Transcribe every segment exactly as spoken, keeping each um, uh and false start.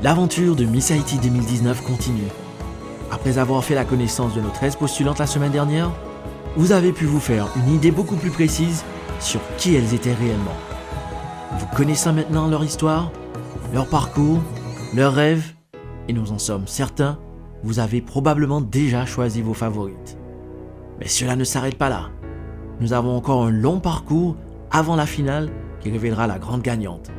L'aventure de Miss Haïti deux mille dix-neuf continue. Après avoir fait la connaissance de nos treize postulantes la semaine dernière, vous avez pu vous faire une idée beaucoup plus précise sur qui elles étaient réellement. Vous connaissez maintenant leur histoire, leur parcours, leurs rêves, et nous en sommes certains, vous avez probablement déjà choisi vos favorites. Mais cela ne s'arrête pas là. Nous avons encore un long parcours avant la finale qui révélera la grande gagnante.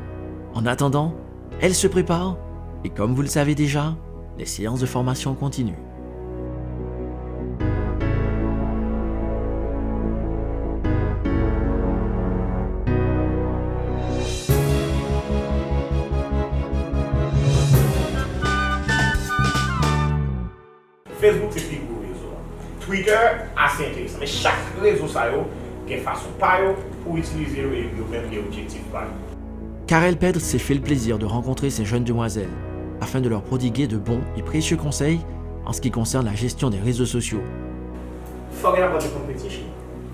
En attendant, elles se préparent et, comme vous le savez déjà, les séances de formation continuent. Facebook se pi gwo rezo a. Twitter ase enteresan, men chak rezo sa yo gen fason pa yo pou itilize yo e yo menm gen objektif pa yo. Carel Pedre s'est fait le plaisir de rencontrer ces jeunes demoiselles afin de leur prodiguer de bons et précieux conseils en ce qui concerne la gestion des réseaux sociaux. Fò gen apòte konpetityon.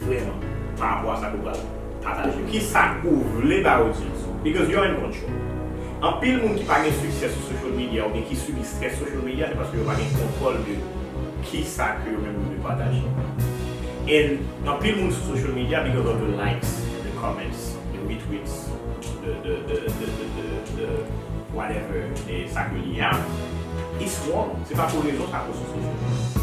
Vrèman, pa rapò a sa ke w pral pataje yo. Kisa ke w vle ba yo di? Because you're in control. Anpil moun ki pa gen siksè sou social media oubyen ki sibi strès social media, se paske yo pa gen kontwòl de kisa ke yo menm yo vle pataje. And anpil moun sou social media, because of the likes, the comments, the retweets, the, the, the, the, the, the, the whatever, e sa ke li a, it's wrong. Se pa pou rezon sa pou sou social media.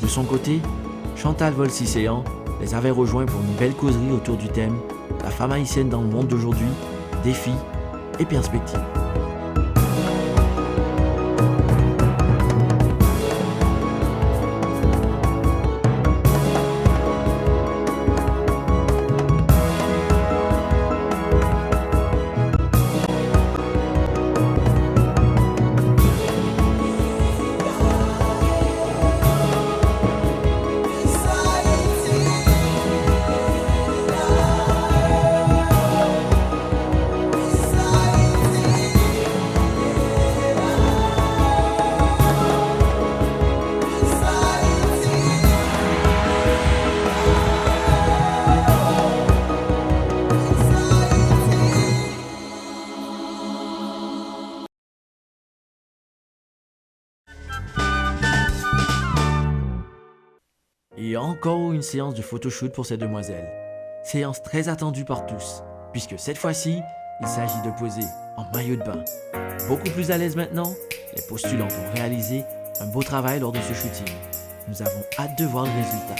De son côté, Chantal Volcy-Céant les avait rejoints pour une belle causerie autour du thème La femme haïtienne dans le monde d'aujourd'hui, défis et perspectives. Et encore une séance de photoshoot pour ces demoiselles. Séance très attendue par tous, puisque cette fois-ci, il s'agit de poser en maillot de bain. Beaucoup plus à l'aise maintenant, les postulantes ont réalisé un beau travail lors de ce shooting. Nous avons hâte de voir le résultat.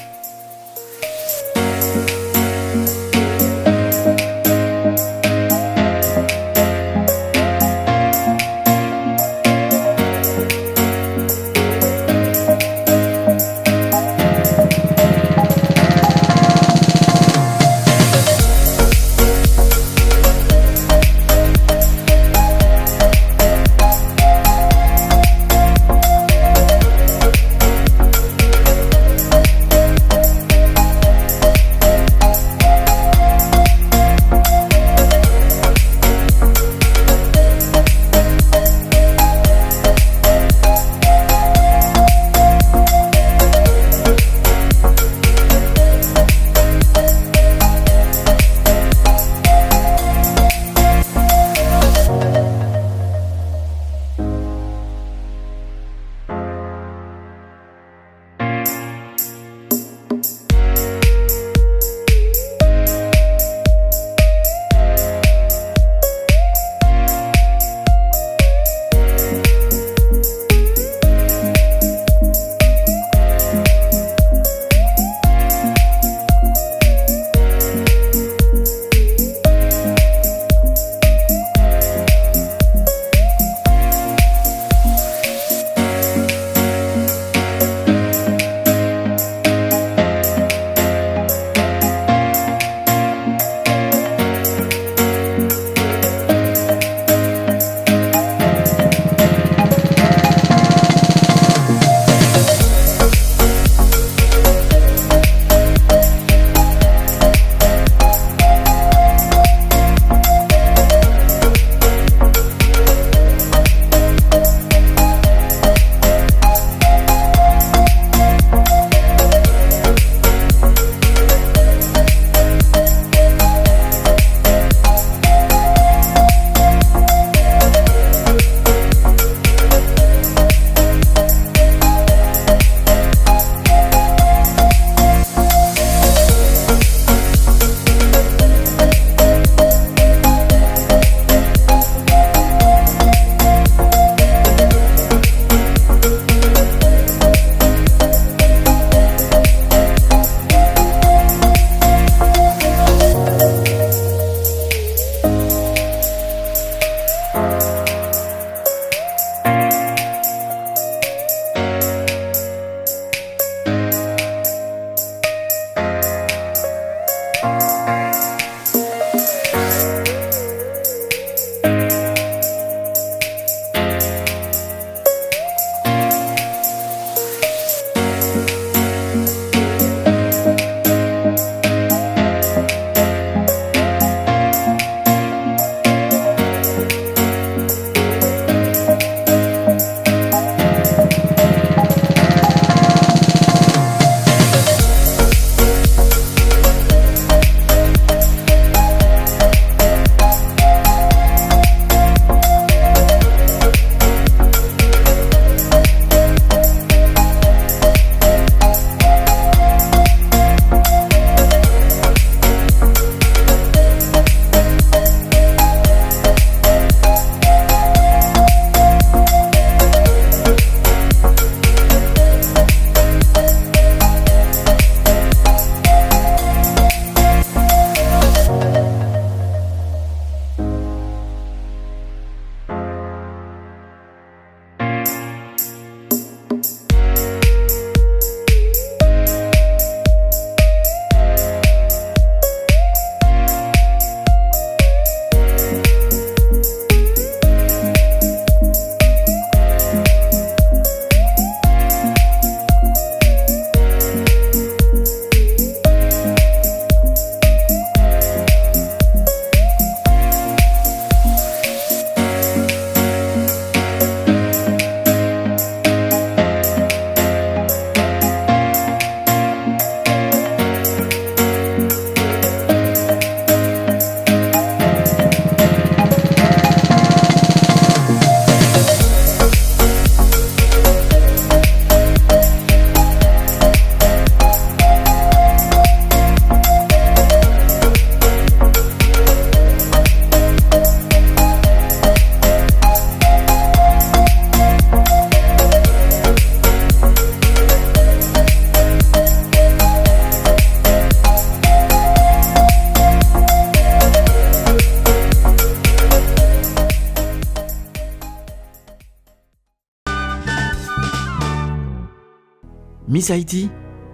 Miss Haïti,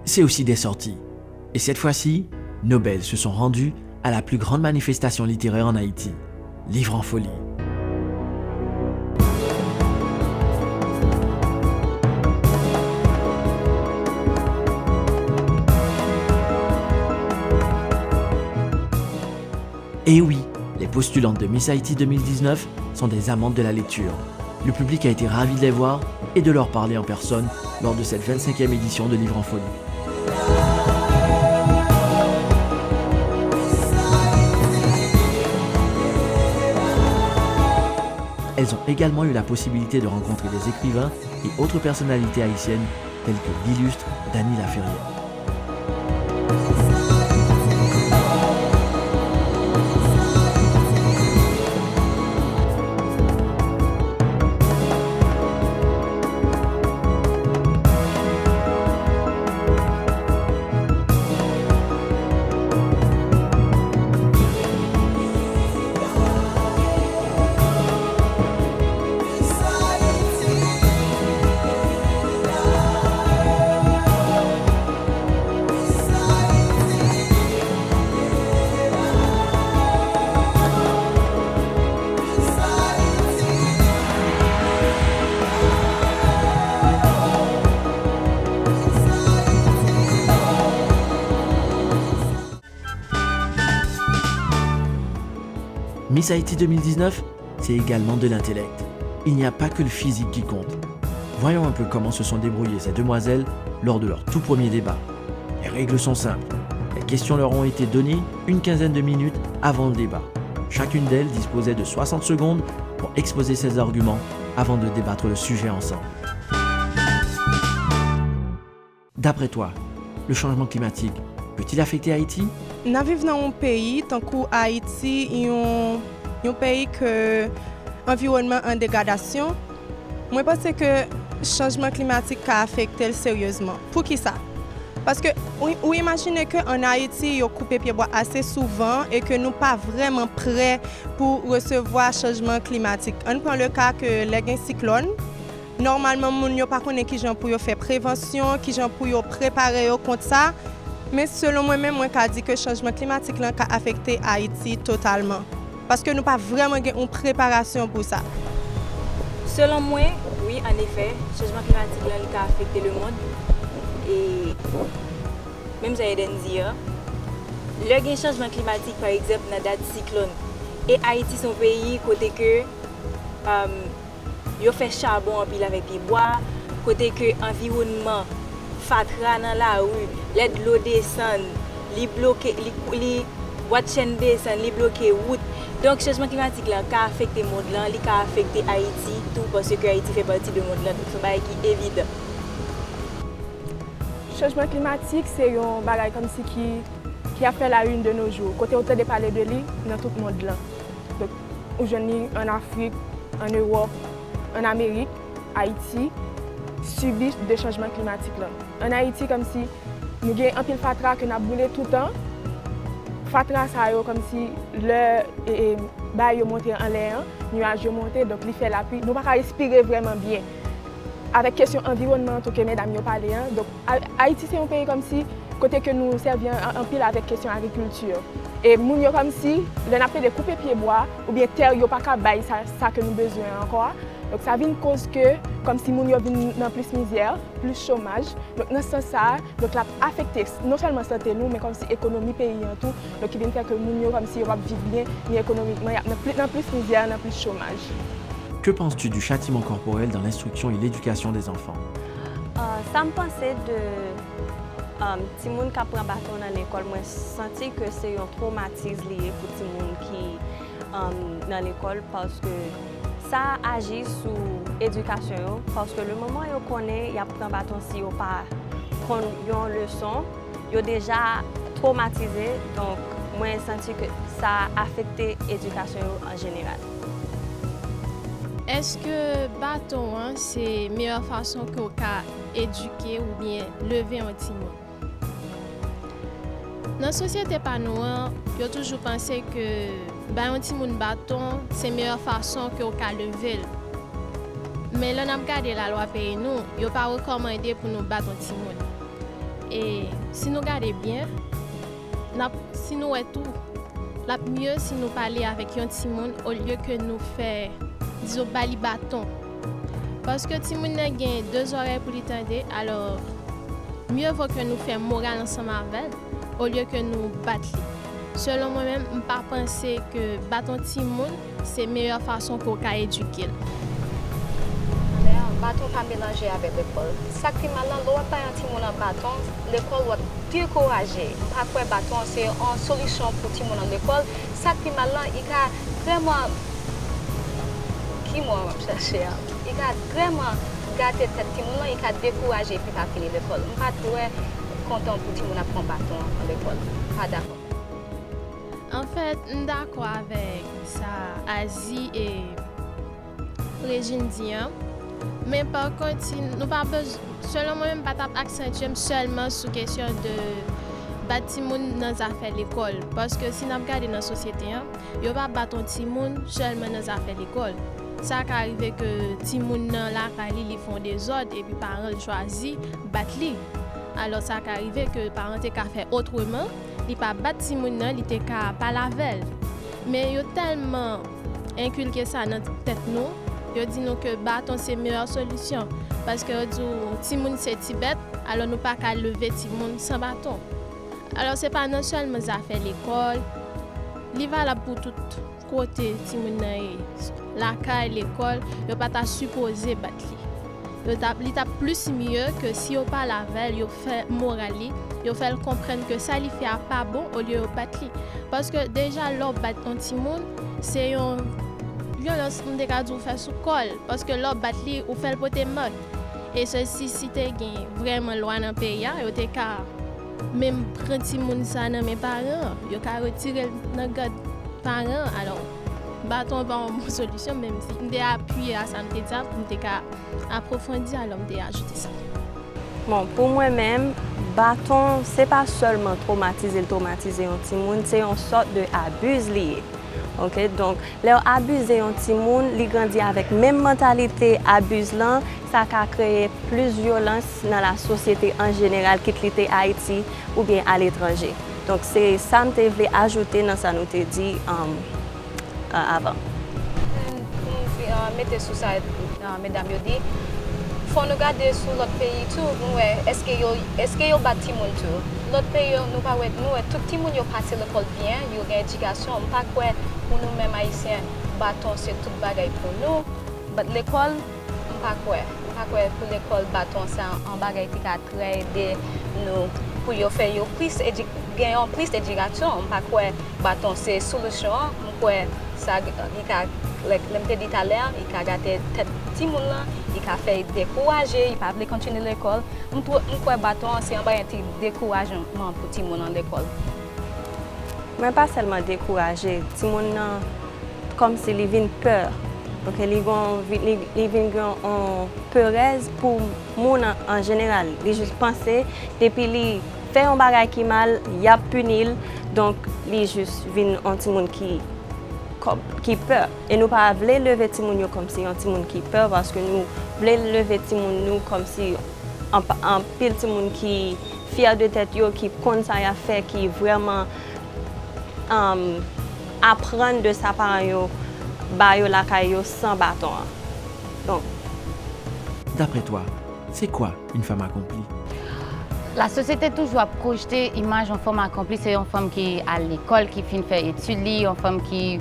c'est aussi des sorties. Et cette fois-ci, nos belles se sont rendues à la plus grande manifestation littéraire en Haïti, Livres en Folie. Et oui, les postulantes de Miss Haïti deux mille dix-neuf sont des amantes de la lecture. Le public a été ravi de les voir et de leur parler en personne lors de cette vingt-cinquième édition de Livres en Folie. Elles ont également eu la possibilité de rencontrer des écrivains et autres personnalités haïtiennes telles que l'illustre Dany Laferrière. Miss Haïti deux mille dix-neuf, c'est également de l'intellect. Il n'y a pas que le physique qui compte. Voyons un peu comment se sont débrouillées ces demoiselles lors de leur tout premier débat. Les règles sont simples. Les questions leur ont été données, une quinzaine de minutes avant le débat. Chacune d'elles disposait de soixante secondes pour exposer ses arguments avant de débattre le sujet ensemble. D'après toi, le changement climatique peut-il affecter Haïti ? N ap viv nan yon peyi tankou Ayiti, yon, yon peyi ke anviwònman an degradasyon. Mwen panse ke chanjman klimatik ka afekte l seryezman. Poukisa? Paske ou, ou imajine ke ann Ayiti, yo koupe pyebwa ase souvan e ke nou pa vrèman prè pou resevwa chanjman klimatik. Ann pran le ka ke lè gen siklòn, nòmalman, moun yo pa konnen kijan pou yo fè prevansyon, kijan pou yo prepare yo kont sa. Men selon mwen menm, mwen ka di ke chanjman klimatik lan ka afekte Ayiti totalman. Paske nou pa vrèman gen yon preparasyon pou sa. Selon mwen, wi, annefè, chanjman klimatik lan, li ka afekte lemonn. E menm jan Eden di a, lè gen chanjman klimatik, pa egzanp, nan dat siklòn, e Ayiti se yon peyi kote ke, um, yo fè chabon anpil avèk pyebwa, kote ke anviwònman, fatra nan lari, lè dlo desann, li bloke, li, li bwat chèn desann, li bloke wout. Donk, chanjman klimatik lan ka afekte mond lan, li ka afekte Ayiti tou, paske Ayiti fè pati de mond lan. Donk, se yon bagay ki evidan. Chanjman klimatik, se yon bagay kòmsi ki, ki ap fè la une de nos jours, kote ou tande pale de li nan tout mond lan. Donk, ou jwenn li ann Afrik, ann Ewòp, ann Amerik, Ayiti sibi de chanjman klimatik lan. Ann Ayiti, kòmsi nou gen anpil fatra ke n ap boule toutan. Fatra sa yo, kòmsi lè, e, e, bay yo monte anlè an, niyaj yo monte, donk li fè lapli. Nou pa ka respire vrèman byen. Avèk kesyon anviwònman an tou ke medam yo pale an, donk, A-, Ayiti se yon peyi kòmsi kote ke nou sèvi an, an, anpil avèk kesyon agrikilti. E moun yo kòmsi, lè n ap plede koupe pyebwa, oubyen tè yo pa ka bay sa, sa ke nou bezwen an ankò a. Donk, sa vin koz ke, kòmsi moun yo vin nan plis mizè, plis chomaj. Donk, nan sans sa a, donk, l ap afekte non sèlman sante nou, men kòmsi ekonomi peyi an tou. Donk, ki vin fè ke moun yo, kòmsi yo p ap viv byen, ni ekonomikman, y ap nan pli-, nan plis mizè, nan plis chomaj. Que penses-tu du châtiment corporel dans l'instruction et l'éducation des enfants ? Ah, sa m panse de, um, timoun k ap pran baton nan lekòl, mwen santi ke se yon twomatiz li ye pou timoun ki, um, nan lekòl, paske sa aji sou edikasyon yo, paske le moman yo konnen y ap pran baton, si yo pa konn yon leson, yo deja twomatize, donk mwen santi ke sa afekte edikasyon yo an jeneral. Èske baton an se meyè fason ke w ka edike oubyen leve yon timoun? Nan sosyete pa nou an, yo toujou panse ke bay yon timoun baton, se meyè fason ke w ka leve l. Men lè n ap gade lalwa peyi nou, yo pa rekòmande pou nou bat yon timoun. E si nou gade byen, n ap, si nou wè tou, l ap mye si nou pale avèk yon timoun olye ke nou fè, dizon, ba li baton. Paske timoun nan gen de zòrèy pou li tande, alò, mye vo ke nou fè moral ansanm avè l, olye ke nou bat li. Selon mwen menm, m pa panse ke bat yon timoun se meyè fason ke w ka edike l. Men baton pa melanje avèk lekòl. Sa k pi mal lan, lè w ap bay yon timoun an baton, lekòl w ap dekouraje. M pa kwè baton an se yon solisyon pou timoun an lekòl. Sa k pi mal lan, li ka vrèman, ki mo m ap chache a? Li ka vrèman gate tèt timoun lan, li ka dekouraje epi pa vini lekòl. M pa twè kontan pou timoun ap pran baton an lekòl. M pa dakò. Anfèt, m dakò avèk sa Azi e Regine di an. Men pa kont, si nou pa bezwen, selon mwen menm, m pa t ap aksantye m sèlman sou kesyon de bat timoun nan zafè lekòl. Paske si n ap gade nan sosyete an, yo pa bat yon timoun sèlman nan zafè lekòl. Sa ka rive ke timoun nan lakay li, li fè yon dezòd, epi paran l chwazi bat li. Alò, sa ka rive ke paran te ka fè otreman, li pa bat timoun nan, li te ka pale avè l. Men yo tèlman enkilke sa nan tèt nou, yo di nou ke baton se meyè solisyon, paske yo di w timoun se ti bèt, alò nou pa ka leve timoun san baton. Alò, se pa nan sèlman zafè lekòl, li valab pou tout kote timoun nan ye, lakay, lekòl, yo pa ta sipoze bat li. Yo t ap, li t ap plis mye ke si yo pale avè l, yo fè moral li, yo fè l konprann ke sa li fè a pa bon, olye yo bat li. Paske deja lè w bat yon timoun, se yon vyolans, m te ka di w, fè sou kò l. Paske lè w bat li, ou fè l pote mak. E se si, si te gen vrèman lwa nan peyi a, yo te ka menm pran timoun sa nan men paran an. Yo ka retire l nan gad paran an. Alò, baton an pa yon bon solisyon, menm si m te apiye a sa m te di a, pou m te ka apwofondi, alò m te ajoute sa. Bon, pou mwen menm, baton, se pa sèlman twomatize l twomatize yon timoun, se yon sòt de abiz li ye. Oke, donk, lè w abize yon timoun, li grandi avèk menm mantalite abiz lan, sa ka kreye plis vyolans nan lasosyete an jeneral, kit li te Ayiti oubyen aletranje. Donk, se sa m te vle ajoute nan sa nou te di, um, uh, avan. Pou m fi-, uh, mete sou sa, uh, medam yo di, fò nou gade sou lòt peyi tou, pou nou wè èske yo, èske yo bat timoun tou. Lòt peyi yo, nou pa wè, nou wè tout timoun yo pase lekòl byen, yo gen edikasyon. M pa kwè pou nou menm Ayisyen, baton se tout bagay pou nou. Bat lekòl, m pa kwè. M pa kwè pou lekòl baton se yon bagay ki ka trè ede nou pou yo fè yo plis edi-, gen yon plis edikasyon. M pa kwè baton se solisyon an. M kwè sa, li ka, lè, lè m te di talè a, li ka gate tèt timoun lan, li ka fè l dekouraje, li pa vle kontinye lekòl. M twò, m kwè baton an se yon bagay ki dekourajan pou timoun an lekòl. Mwen pa sèlman dekouraje, timoun nan kòmsi li vin pè. Oke, li gon, li, li vin gen yon perèz pou moun an, an jeneral. Li jis panse, depi li fè yon bagay ki mal, y ap pini l. Donk, li jis vin yon timoun ki, kòm, ki pè. E nou pa vle leve timoun yo kòmsi yon timoun ki pè, paske nou vle leve timoun nou kòmsi anp-, anpil timoun ki fyè de tèt yo, ki konn sa y ap fè, ki vrèman, um, aprann de sa paran yo ba yo lakay yo san baton an. Donk, D'après toi, c'est quoi une femme accomplie? Lasosyete toujou ap pwojte imaj yon fanm akonpli, se yon fanm ki al lekòl, ki fin fè etid li, yon fanm ki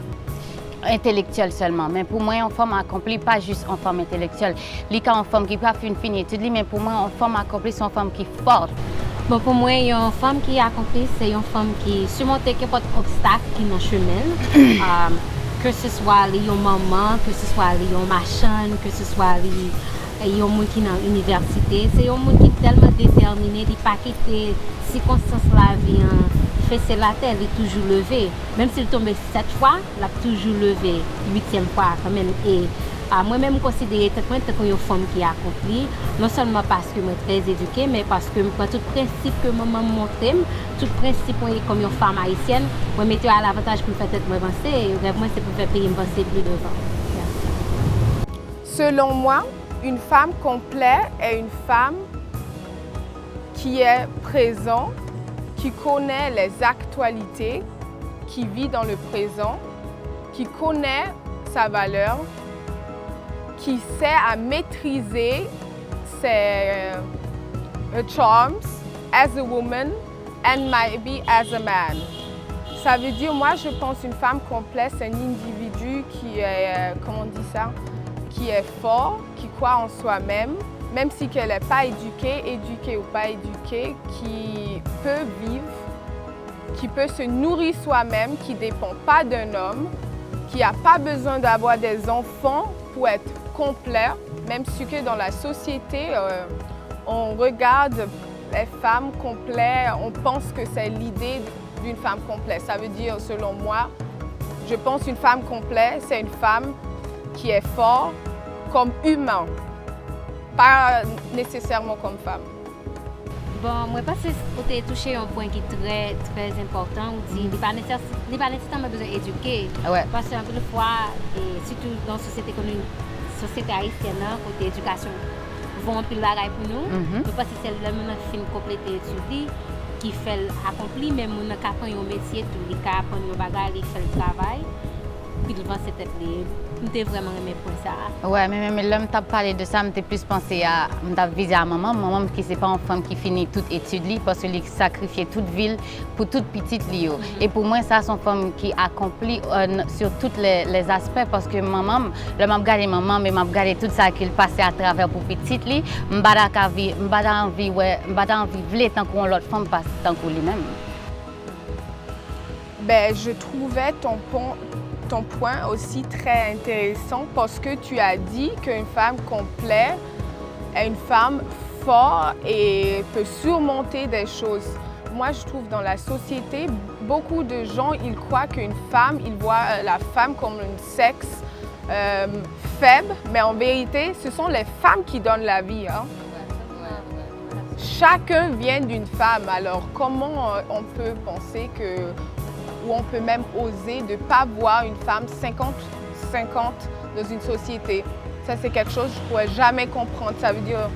entelektyèl sèlman. Men pou mwen, yon fanm akonpli pa jis yon fanm entelektyèl. Li ka yon fanm ki pa fin fini etid li, men pou mwen, yon fanm akonpli se yon fanm ki fò. Bon, pou mwen, yon fanm ki akonpli se yon fanm ki simonte kenpòt obstak ki nan chemen l. Keseswa li yon manman, keseswa li yon machann, keseswa li yon moun ki nan inivèsite, se yon moun ki tèlman detèmine, li pa kite sikonstans lavi an fese l atè, li toujou leve. Menm si l tonbe sèt fwa, l ap toujou leve uityèm fwa a kanmenm. E a, mwen menm, m konsidere tèt mwen tankou yon fanm ki akonpli, non sèlman paske mwen trè edike, men paske m pran tout prensip ke manman m montre m, tout prensip mwen kòm yon fanm ayisyèn, mwen mete yo alavantaj pou m fè tèt mwen vanse. E rèv mwen, se pou m fè peyi m vanse pi devan. Mèsi. Selon mwen, Une femme complète est une femme qui est présente, qui connaît les actualités, qui vit dans le présent, qui connaît sa valeur, qui sait à maîtriser ses euh, charms as a woman and maybe as a man. Ça veut dire, moi je pense une femme complète, c'est un individu qui est, euh, comment on dit ça, qui est fort, qui croit en soi-même, même si qu'elle n'est pas éduquée, éduquée ou pas éduquée, qui peut vivre, qui peut se nourrir soi-même, qui ne dépend pas d'un homme, qui n'a pas besoin d'avoir des enfants pour être complet, même si que dans la société, euh, on regarde les femmes complètes, on pense que c'est l'idée d'une femme complète. Ça veut dire, selon moi, je pense une femme complète, c'est une femme qui est forte comme humain, pas nécessairement comme femme. Bon, mwen panse ou te touche yon pwen ki trè, trè enpòtan. Ou di li pa nesesè, li pa nesesèman bezwen edike. Paske anpil fwa, sitou nan sosyete kote nou, sosyete ayisyèn nan, kote edikasyon vo anpil bagay pou nou, mwen panse se lè moun nan fin konplete etid li ki fè l akonpli, men moun nan ka pran yon metye tou, li ka aprann yon bagay, li fè l travay. Pou l vanse tèt li. M te vrèman renmen pwen sa a. Wè, men menm lè m t ap pale de sa, m te plis panse a, m t ap vize a manman m, manman m ki se pa yon fanm ki fini tout etid li, paske li sakrifye tout vi l pou tout pitit li yo. E pou mwen, sa se yon fanm ki akonpli sou tout lè, lè aspè, paske manman m, lè m ap gade manman m e m ap gade tout sa ke l pase atravè pou pitit li, m pa ta ka vi, m pa ta anvi wè, m pa ta anvi vle tankou yon lòt fanm pa tankou li menm. Ben, je trouvais ton, ton point aussi très intéressant parce que tu as dit qu'une femme complète est une femme forte et peut surmonter des choses. Moi, je trouve dans la société, beaucoup de gens, ils croient qu'une femme, ils voient euh, la femme comme un sexe euh, faible, mais en vérité, ce sont les femmes qui donnent la vie. Hein. Chacun vient d'une femme, alors comment euh, on peut penser que, ou on peut même oser de ne pas voir une femme cinquante cinquante dans une société? Ça, c'est quelque chose que je ne pourrais jamais comprendre. Ça veut dire,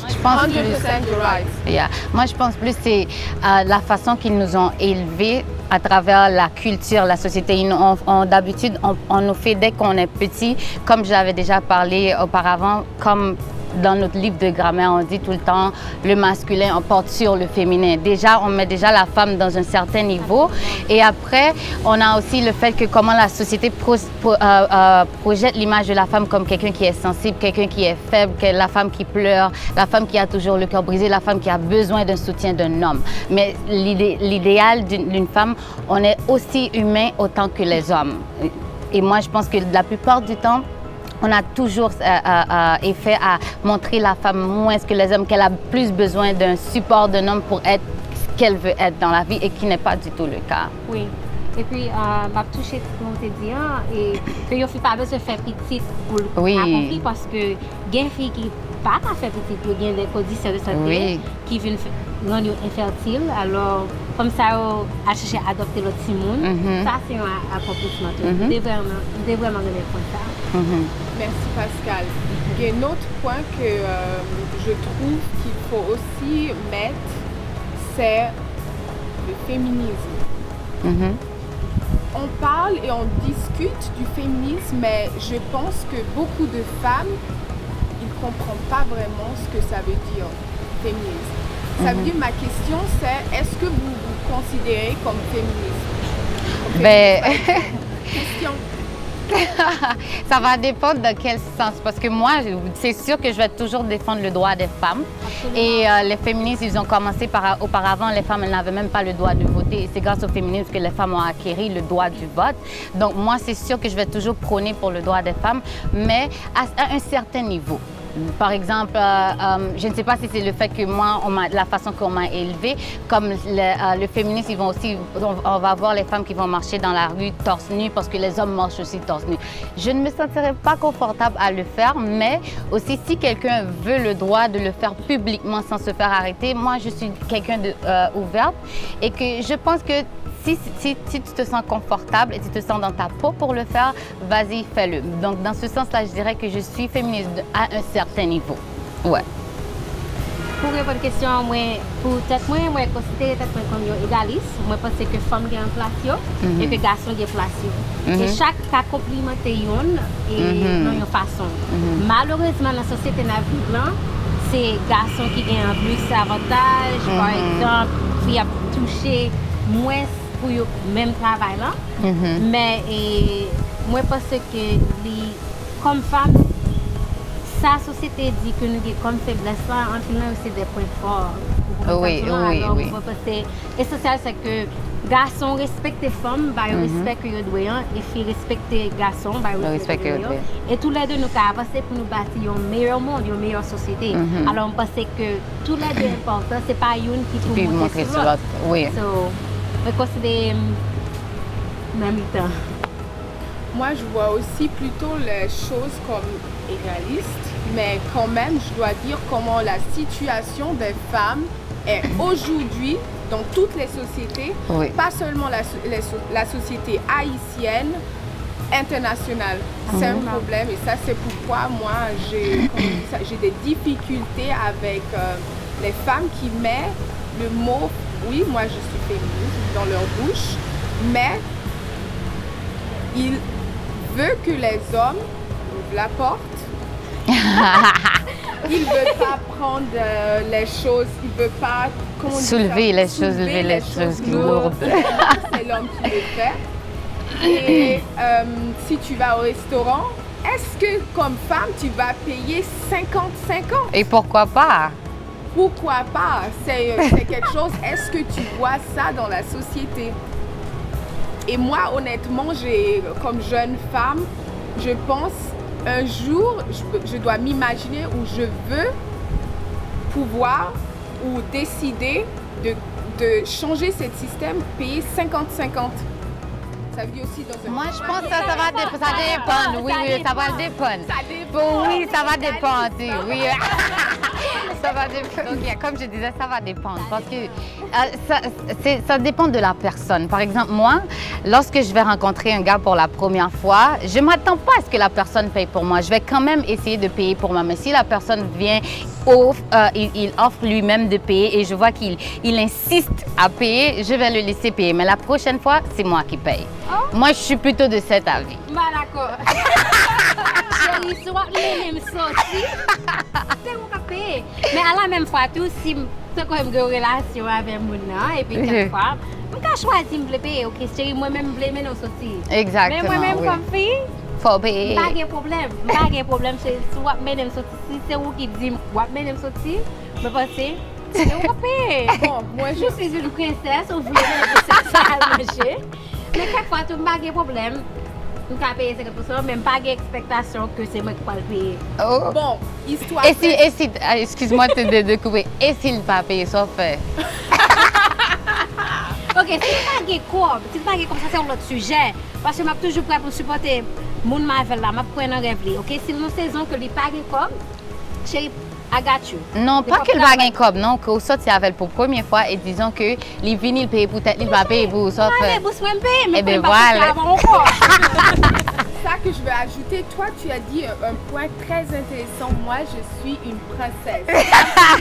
je pense que yeah. Moi, je pense plus c'est euh, la façon qu'ils nous ont élevés à travers la culture, la société. Ils nous, on, on, d'habitude, on, on nous fait dès qu'on est petit, comme je l'avais déjà parlé auparavant, comme dans notre livre de grammaire, on dit tout le temps le masculin emporte sur le féminin. Déjà, on met déjà la femme dans un certain niveau. Et après, on a aussi le fait que comment la société pro, pro, euh, euh, projette l'image de la femme comme quelqu'un qui est sensible, quelqu'un qui est faible, que la femme qui pleure, la femme qui a toujours le cœur brisé, la femme qui a besoin d'un soutien d'un homme. Mais l'idéal d'une femme, on est aussi humain autant que les hommes. Et moi, je pense que la plupart du temps, on a toujours euh, euh, euh, fait à montrer la femme moins que les hommes, qu'elle a plus besoin d'un support d'un homme pour être ce qu'elle veut être dans la vie et qui n'est pas du tout le cas. Oui. Epi, euh, m ap touche sa ou te di an, e ke yon fi pa bezwen fè pitit pou l akonpli, paske gen fi ki pa ka fè pitit, yo gen de kondisyon de sante ki vin rann yo enfètil. Alò, fanm sa yo al chèche adopte lòt timoun. Sa se yon akonplisman tou. M te vrèman, m te vrèman renmen pwen sa. Merci Pascal. Il y a un autre point que euh, je trouve qu'il faut aussi mettre, c'est le féminisme. On parle et on discute du féminisme, mais je pense que beaucoup de femmes, ils ne comprennent pas vraiment ce que ça veut dire, féminisme. Ça veut dire, ma question, c'est, est-ce que vous vous considérez comme féministe? Comme féministe, ben... Question. Ça va dépendre dans quel sens, parce que moi, c'est sûr que je vais toujours défendre le droit des femmes. Et euh, les féministes, ils ont commencé par, auparavant, les femmes, elles n'avaient même pas le droit de voter. Et c'est grâce au féminisme que les femmes ont acquéri le droit du vote. Donc moi, c'est sûr que je vais toujours prôner pour le droit des femmes, mais à, à un certain niveau. Par exemple, euh, euh, je ne sais pas si c'est le fait que moi, on la façon qu'on m'a élevée, comme le, euh, le féminisme, ils vont aussi, on, on, va voir les femmes qui vont marcher dans la rue torse nu parce que les hommes marchent aussi torse nu. Je ne me sentirais pas confortable à le faire, mais aussi si quelqu'un veut le droit de le faire publiquement sans se faire arrêter, moi je suis quelqu'un de euh, ouverte et que je pense que Si, si, si tu te sens confortable et tu te sens dans ta peau pour le faire, vas-y, fais-le. Donc, dans ce sens-là, je dirais que je suis féministe de- à un certain niveau. Ouais. Pou reponn kesyon an, mwen, pou tèt mwen, mwen konsidere tèt mwen kòm yon egalis. Mwen panse ke fanm gen plas yo e ke gason gen plas yo. E chak ka konplimante yonn e nan yon fason. Malerezman, nan sosyete n ap viv lan, se gason ki gen plis avantaj. Pa egzanp, fi ap touche mwens pou yo menm travay lan. Men e, mwen panse ke li, kòm fanm, sa sosyete di ke nou gen kòm feblès la, anpil nan yo se de pwen fò. Ou konprann sa m di w la? Alò, mwen panse esansyèl se ke gason respekte fanm, ba yo respè ke yo dwe an, e fi respekte gason, ba yo respè ke yo dwe an. E toulède nou ka avanse pou nou bati yon meyè mond, yon meyè sosyete. Alò, mwen panse ke toulède enpòtan, se pa youn ki pou monte sou lòt. So, mwen konsidere m nan mitan. Moi, je vois aussi plutôt les choses comme égalistes, mais quand même, je dois dire comment la situation des femmes est aujourd'hui dans toutes les sociétés, pas seulement la, so- les so- la société haïtienne, internationale. C'est un problème et ça, c'est pourquoi moi, j'ai comment on dit ça, j'ai des difficultés avec euh, les femmes qui mettent le mot, oui, moi je suis féministe, dans leur bouche, mais ils veulent que les hommes ouvrent la porte. Ils veulent pas prendre euh, les choses, ils veulent pas comment on dit ça, Soulever les choses, lever les choses qui lourdes. C'est l'homme qui le fait. Et euh, si tu vas au restaurant, est-ce que comme femme, tu vas payer cinquante cinquante? Et pourquoi pas? Pourquoi pas? C'est c'est quelque chose, est-ce que tu vois ça dans la société? Et moi, honnêtement, j'ai, comme jeune femme, je pense, un jour, je, je dois m'imaginer où je veux pouvoir ou décider de, de changer ce système, payer cinquante cinquante. Ça veut dire aussi dans un Moi, je pense que ça, ça va dépendre. Ça dépend. Oui, oui, ça va dépendre. Ça dépend. Oui, ça va dépendre. Oui. Ça va dépendre. Ok, comme je disais, ça va dépendre. Parce que euh, ça, c'est- ça dépend de la personne. Par exemple, moi, lorsque je vais rencontrer un gars pour la première fois, je m'attends pas à ce que la personne paye pour moi. Je vais quand même essayer de payer pour moi. Mais si la personne vient, offre, euh, il, il offre lui-même de payer et je vois qu'il il insiste à payer, je vais le laisser payer. Mais la prochaine fois, c'est moi qui paye. Moi, je suis plutôt de cet avis. M pa dakò. Cheri, si w ap mennen m soti, se ou k ap peye. Men a la menm fwa tou, si m, tankou m gen yon relasyon avè moun nan, epi kèk fwa, m ka chwazi m vle peye, ok, cheri, mwen menm m vle mennen w soti. Men mwen menm kòm fi, Fò w peye. M pa gen pwoblèm. M pa gen pwoblèm, cheri, si w ap mennen m soti, si se ou ki di m w ap mennen m soti, mwen panse se ou k ap peye. Bon, moi, je Je suis une princesse, ou vle manje sa al manje. Men kèk fwa tou, m pa gen pwoblèm. M ka peye senkant pou san, men m pa gen ekspektasyon ke se mwen ki pral peye. Oh. Bon, histoire. Et si, et si, ah, excuse-moi de, de, de couper, et si l pa peye, sa w fè? Ok, si l pa gen kòb, si l pa gen kòb, sa se yon lòt sijè. Paske m ap toujou prè pou m sipòte moun m avè l la, m ap kwè nan rèv li. Ok, si l nan sezon ke li pa gen kòb, cheri, I got you. Non, pa ke l pa gen kòb, non, ke w sòti avè l pou premye fwa e dizon ke li vini, l peye pou tèt li, l pa peye pou ou, sa w fè? Mwen ale bous mwen, m peye, men Eh ben pou m pa sòti voilà. Avè w ankò. Ça que je veux ajouter, toi tu as dit un, un point très intéressant. Moi je suis une princesse.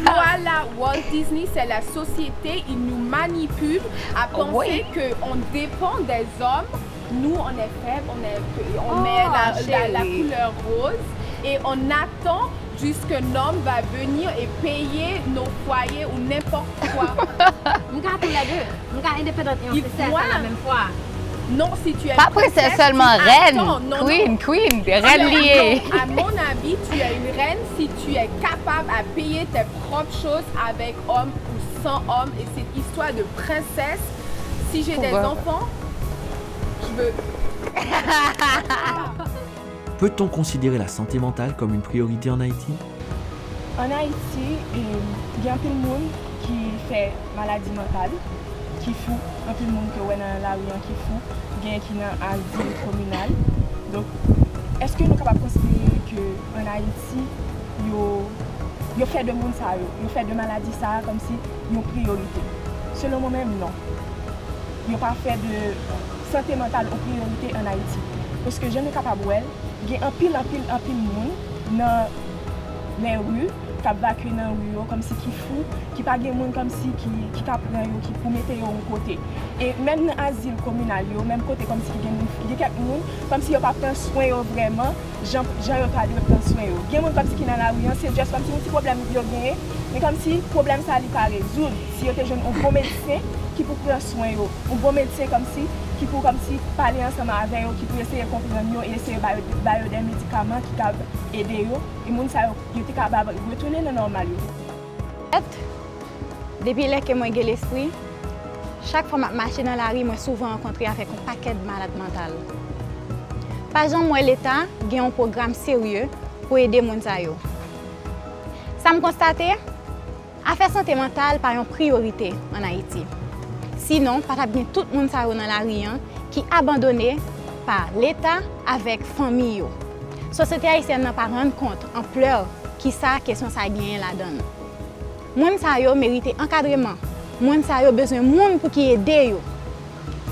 Voilà, Walt Disney, c'est la société, il nous manipule à penser Oui. Qu'on dépend des hommes. Nous, on est faible, on, est, on Oh, met la, la, la chérie. Couleur rose et on attend jusqu'un homme va venir et payer nos foyers ou n'importe quoi. M ka tou lè de. M ka endepandant e yon Il princess faut- a la menm fwa. Non, si tu es Pa princess sèlman, tu rèn, attends. Non, non. queen, queen, Tu rèn es- li ye. non, à mon avis, tu es une reine si tu es capable à payer tes propres choses avec homme ou sans homme. Et cette histoire de princesse, si j'ai des Pourquoi? Enfants, je veux. Peut-on considérer la santé mentale comme une priorité en Haïti ? Ann Ayiti, e, gen anpil moun ki fè maladi mantal, ki fou, anpil moun ke w wè nan lari an ki fou, gen ki nan azil kominal. Donk, èske nou kapab konsidere ke ann Ayiti, yo, yo fè de moun sa yo, yo fè de maladi sa a kòmsi yon priyorite? Selon mwen menm, non. yo pa fè de sante mantal yon priyorite ann Ayiti. Paske jan nou kapab wè l, gen anpil, anpil, anpil moun nan lè ri, k ap vakye nan ri yo, kòmsi ki fou, ki pa gen moun kòmsi ki, ki ka pran yo, ki pou mete yo yon kote. E menm nan azil kominal yo, menm kote kòmsi ki gen moun, gen kèk moun, kòmsi yo pa pran swen yo vrèman, jan, jan yo ta dwe pran swen yo. Gen moun kòmsi ki nan lari an, se just kòmsi yon ti pwoblèm yo genyen, men kòmsi pwoblèm sa li pa rezoud. Si yo te jwenn yon bon medsen ki pou pran swen yo, yon bon medsen kòmsi, ki pou kòmsi pale ansanm avè yo, ki pou eseye konprann yo, e eseye ba yo, ba yo de medikaman ki ka ede yo, e moun sa yo, yo te kapab retounen nan nòmal yo. Depi lè ke mwen gen lespri, chak fwa m ap mache nan lari, mwen souvan rankontre avèk yon pakèt malad mantal. Pa janm wè Leta gen yon pwogram serye pou ede moun sa yo. Sa m konstate, afè sante mantal pa yon priyorite ann Ayiti. Sinon, pa t ap gen tout moun sa yo nan lari an ki abandone pa Leta avèk fanmi yo. Sosyete ayisyèn nan pa rann kont anplè kisa kesyon sa genyen ladan l. Moun sa yo merite ankadreman. Moun sa yo bezwen moun pou ki ede yo.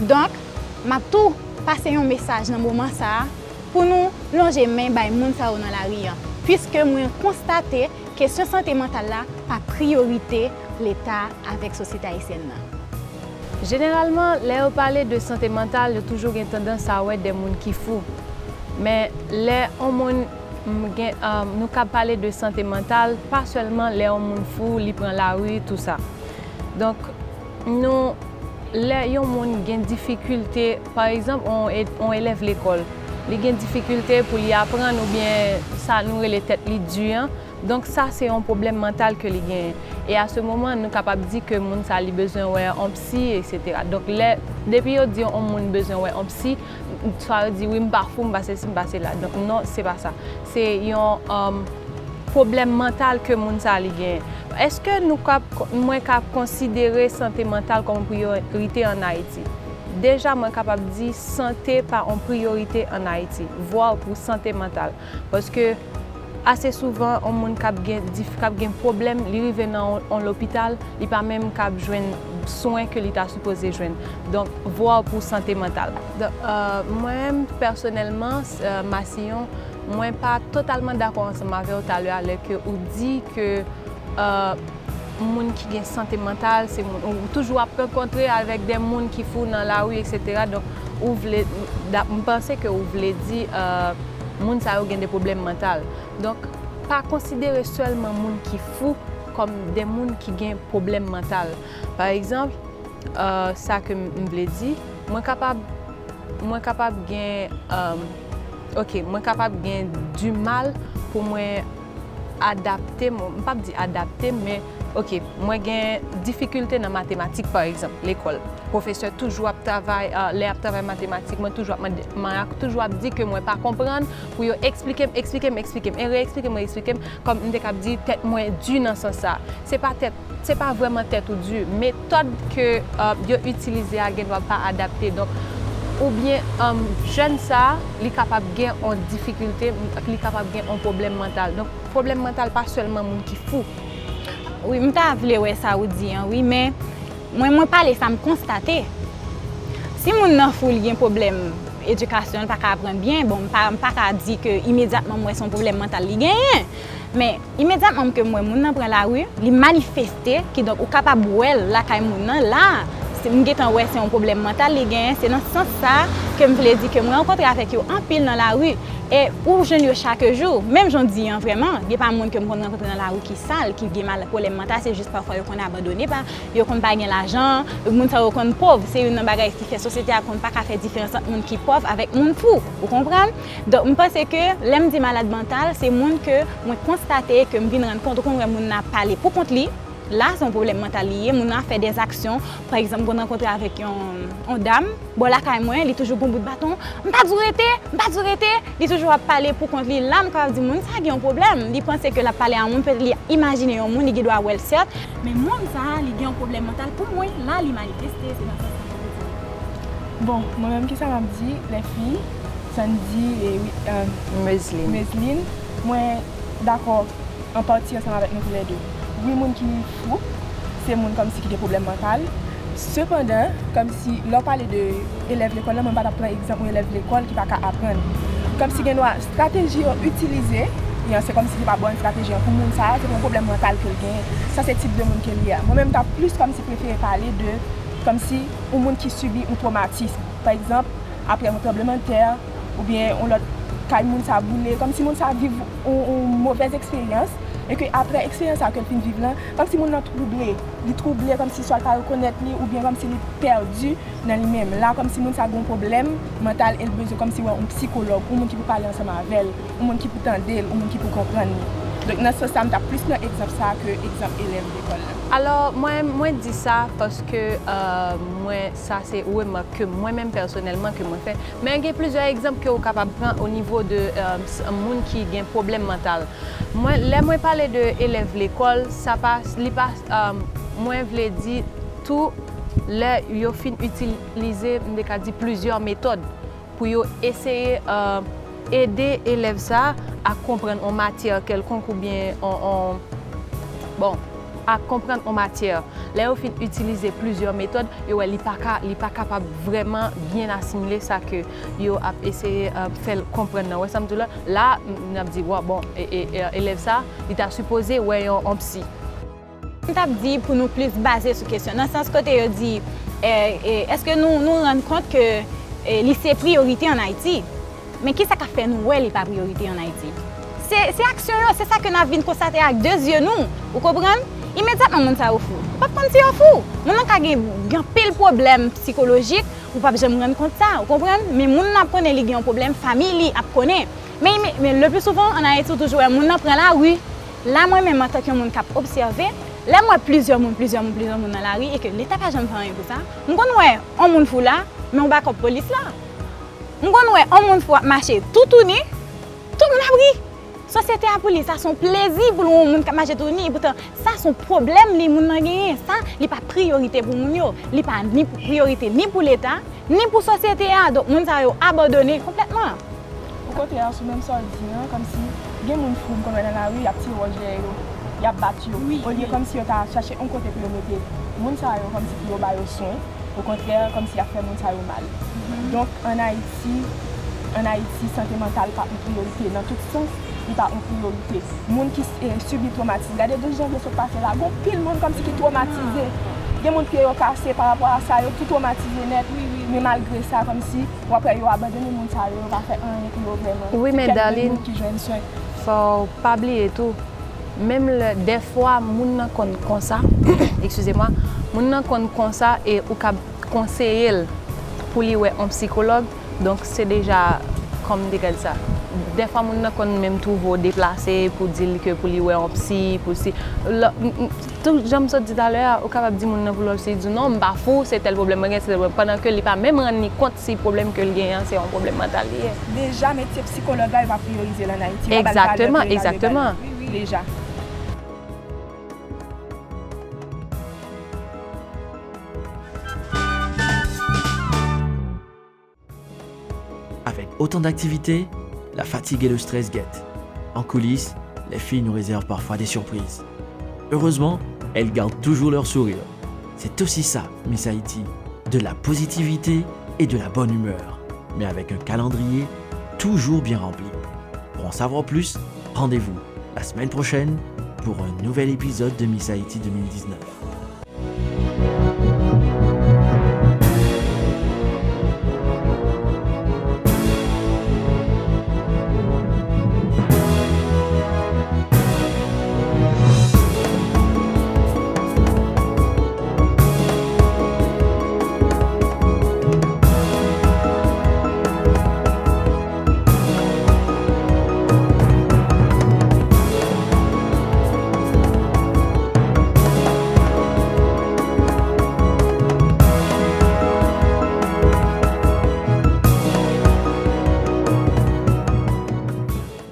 Donk, m ap tou pase yon mesaj nan moman sa a pou nou lonje men bay moun sa yo nan lari an, piske mwen konstate kesyon sante mantal la pa priyorite Leta avèk sosyete ayisyèn nan. Jeneralman, lè yo pale de sante mantal, yo toujou gen tandans a wè de moun ki fou. Men lè yon moun, m, gen, um, nou ka pale de sante mantal, pa sèlman lè yon moun fou, li pran lari, tou sa. Donk, nou, lè yon moun gen difikilte, pa egzanp, yon e-, yon elèv lekòl, li gen difikilte pou li aprann oubyen sa nou rele tèt li di an, donk, sa se yon pwoblèm mantal ke li genyen. E a se moman, nou kapab di ke moun sa li bezwen wè yon psy, et cetera. Donk, lè, depi yo di yon moun bezwen wè yon psy, swa yo di, "Wi, m pa fou, m pa sesi, m pa sela." Donk, non, se pa sa. Se yon, um, pwoblèm mantal ke moun sa li genyen. Èske nou kap, mwen ka konsidere sante mantal kòm yon priyorite ann Ayiti? Deja, mwen kapab di sante pa yon priyorite ann Ayiti, vwa pou sante mantal. Paske ase souvan, yon moun k ap gen dif-, k ap gen pwoblèm, li rive nan yon, yon lopital, li pa menm k ap jwenn swen ke li ta sipoze jwenn. Donk, vwa pou sante mantal. Donk, euh, mwen menm, pèsonèlman, s-, euh, Massillon, mwen pa totalman dakò ansanm avè w talè a lè ke ou di ke, euh, moun ki gen sante mantal, se moun, ou toujou ap rankontre avèk de moun ki fou nan lari, et cetera. Donk, ou vle, da-, m panse ke ou vle di, euh, moun sa yo gen de pwoblèm mantal. Donk, pa konsidere sèlman moun ki fou kòm de moun ki gen pwoblèm mantal. Pa egzanp, euh, sa ke m, m vle di, mwen kapab, mwen kapab gen, euh, ok, mwen kapab gen di mal pou mwen adapte m, m p ap di adapte m, men, ok, mwen gen difikilte nan matematik, pa egzanp, lekòl. Pwofesè toujou ap travay, euh, lè y ap travay matematik, mwen toujou ap mande, mwen toujou ap di ke mwen pa konprann, pou yo eksplike m, eksplike m, eksplike m, e reeksplike m, reeksplike m, kòm m te kab di tèt mwen di nan sans sa. Se pa tèt, se pa vrèman tèt ou di. Metòd ke, euh, yo itilize a gendwa pa adapte. Donk, oubyen, euh, jèn sa, li kapab gen yon difikilte, li kapab gen yon pwoblèm mantal. Donk, pwoblèm mantal pa sèlman moun ki fou. Wi, m ta vle wè sa ou di an, wi, men mwen, mwen pale sa m konstate. Si moun nan fou, li gen pwoblèm edikasyon, li pa ka aprann byen, bon, m pa, m pa ka di ke imedyatman m wè se yon pwoblèm mantal li genyen. Men, imedyatman ke m wè moun nan pran lari, li manifeste, kidonk ou kapab wè l lakay moun nan, la, se, m gentan wè se yon pwoblèm mantal li genyen, se nan sans sa ke m vle di ke mwen rankontre avèk yo anpil nan lari, e ou jwenn yo chak jou, menm jan w di an vrèman, gen pa moun ke m konn rankontre nan lari ki sal, ki gen mal, pwoblèm mantal, se jis pafwa yo konn abandone, pa, yo konn pa gen lajan, moun sa yo konn pòv, se youn nan bagay ki fè sosyete a konn pa ka fè diferans ant moun ki pòv avèk moun fou, ou konprann? Donk, m panse ke lè m di malad mantal, se moun ke mwen konstate, ke m vin rann kont, ou konn wè moun nan ap pale pou kont li, la, se yon pwoblèm mantal li ye, moun nan ap fè dèzaksyon, pa egzanp, m konn rankontre avèk yon, yon dam, bò lakay mwen, li toujou gon bout baton, m pa di w rete, m pa di w rete, li toujou ap pale pou kont li, la, m kapab di moun sa gen yon pwoblèm, li panse ke l ap pale a yon moun, petèt li imajine yon moun, li gendwa wè l sèt, men moun sa, li gen yon pwoblèm mantal pou mwen, la, li manifeste, se nan sans sa m vle di. Bon, mwen menm, kisa m ap di, lèfi, Sandy e, euh, Meslin. Meslin, mwen dakò an pati ansanm avèk nou toulède. Wi, moun ki fou, se moun kòmsi ki gen pwoblèm mantal. Sepandan, kòmsi lè w pale de elèv lekòl la, mwen pa t ap pran egzanp yon elèv lekòl ki pa ka aprann. Kòmsi gen dwa estrateji yo itilize, e an, se kòmsi se pa bon estrateji an pou moun sa a, se pou yon pwoblèm mantal ke l genyen. Sa se tip de moun ke l ye a. Mwen menm, m ta plis kòmsi prefere pale de kòmsi yon moun ki sibi yon twomatis. Pa egzanp, apre yon tranblemanntè, oubyen yon lòt kay moun sa boule, kòmsi moun sa viv yon, yon movèz eksperyans, e ke apre eksperyans sa ke l fin viv lan, kòmsi moun nan twouble, li twouble, kòmsi swa l pa rekonèt li, oubyen kòmsi li pèdi nan li menm. La, kòmsi moun sa gen yon pwoblèm mantal e l bezwen kòmsi wè yon psikològ, yon moun ki pou pale ansanm avè l, yon moun ki pou tande l, yon moun ki pou konprann li. Donk, nan sans sa, m t ap plis pran egzanp sa ke egzanp elèv lekòl la. Alò, mwen, mwen di sa paske, euh, mwen, sa se remak ke mwen menm pèsonèlman ke mwen fè. Men gen plizyè egzanp ke ou kapab pran o nivo de, euh, s-, moun ki gen pwoblèm mantal. Mwen, lè mwen pale de elèv lekòl, sa pa, li pa, euh, mwen vle di tou, lè yo fin itilize, m te ka di, plizyè metòd pou yo eseye, euh, ede elèv sa a konprann yon matyè kèlkonk oubyen yon, yon, bon, a konprann yon matyè. Lè yo fin itilize plizyè metòd, yo wè li pa ka, li pa kapab vrèman byen asimile sa ke yo ap eseye, euh, fè l konprann nan. Wè sa m di w la? La, n ap di, wa, bon, e, e, e, elèv sa, li ta sipoze wè yon, yon psy. M t ap di pou nou plis baze sou kesyon, nan sans kote yo di, e, e, èske nou, nou rann kont ke, e, li se priyorite ann Ayiti? Men kisa k ap fè nou wè li pa priyorite ann Ayiti? Se, se aksyon yo, se sa ke n ap vin konstate ak de zye nou. Ou konprann? Imedyatman, moun sa yo fou. Ou p ap konn si yo fou. Moun nan ka gen, gen anpil pwoblèm sikolojik, ou p ap janm rann kont sa, ou konprann? Men moun nan ap konnen li gen yon pwoblèm, fanmi li ap konnen. Men, men, men le pli souvan, ann Ayiti, ou toujou wè moun nan pran lari. La, mwen menm, antanke yon moun k ap obsève, lè m wè plizyè moun, plizyè moun, plizyè moun nan lari, e ke Leta pa janm fè anyen pou sa, m konn wè yon moun fou la, men yon bakòp polis la. M konn wè yon moun fou ap mache toutouni, tout moun ap ri. Sosyete a pou li, sa se yon plezi pou l wè yon moun k ap mache toutouni. Epoutan, sa se yon pwoblèm li, moun nan genyen. Sa, li pa priyorite pou moun yo. Li pa ni priyorite ni pou Leta, ni pou sosyete a. Donk, moun sa yo abandone konplètman. Ou kontrè, sou menm sa w di an, kòmsi gen moun fou m konn wè nan lari, y ap tire wòch dèyè yo, y ap bat yo. Wi, olye wi. Kòmsi yo ta chache yon kote pou yo mete moun sa yo, kòmsi pou yo ba yo swen. Okontrè, kòmsi y ap fè moun sa yo mal. Mhm. Donk, ann Ayiti, ann Ayiti, sante mantal pa yon priyorite. Nan tout sans, li pa yon priyorite. Moun ki, eh, sibi twomatis, gade douz janvye sot pase la, gen anpil moun kòmsi ki twomatize. Gen moun pye yo kase pa rapò a sa, yo tou twomatize nèt. Wi, wi, wi. Men malgre sa, kòmsi w ap wè yo abandone moun sa yo, yo pa fè anyen pou yo vrèman. Wi, men Darline, se kèk grenn moun ki jwenn swen. Fò w pa bliye tou, menm lè, dèfwa, moun nan konn konsa, eskize mwa, moun nan konn konsa e ou kab konseye l pou li wè yon sikològ, donk se deja, kòm m te ka di sa, dèfwa moun nan konn menm twouve w deplase pou di l ke pou li wè yon psy, pou si, lò, m, m, tou, jan m sot di talè a, ou kapab di moun nan pou l wè psy, li di w, "Non, m pa fou, se tèl pwoblèm mwen gen, se tèl pwoblèm," pandan ke li pa menm rann li kont si pwoblèm ke l genyen an, se yon pwoblèm mantal li ye. Deja, metye psikològ la, yo pa priyorize l ann Ayiti. Yo pa ba l valè ke l ta dwe ba l. Egzakteman, egzakteman. Wi, wi, wi. Deja. Avec autant d'activités, la fatigue et le stress guettent. En coulisses, les filles nous réservent parfois des surprises. Heureusement, elles gardent toujours leur sourire. C'est aussi ça, Miss Haïti, de la positivité et de la bonne humeur, mais avec un calendrier toujours bien rempli. Pour en savoir plus, rendez-vous la semaine prochaine pour un nouvel épisode de Miss Haïti deux mille dix-neuf.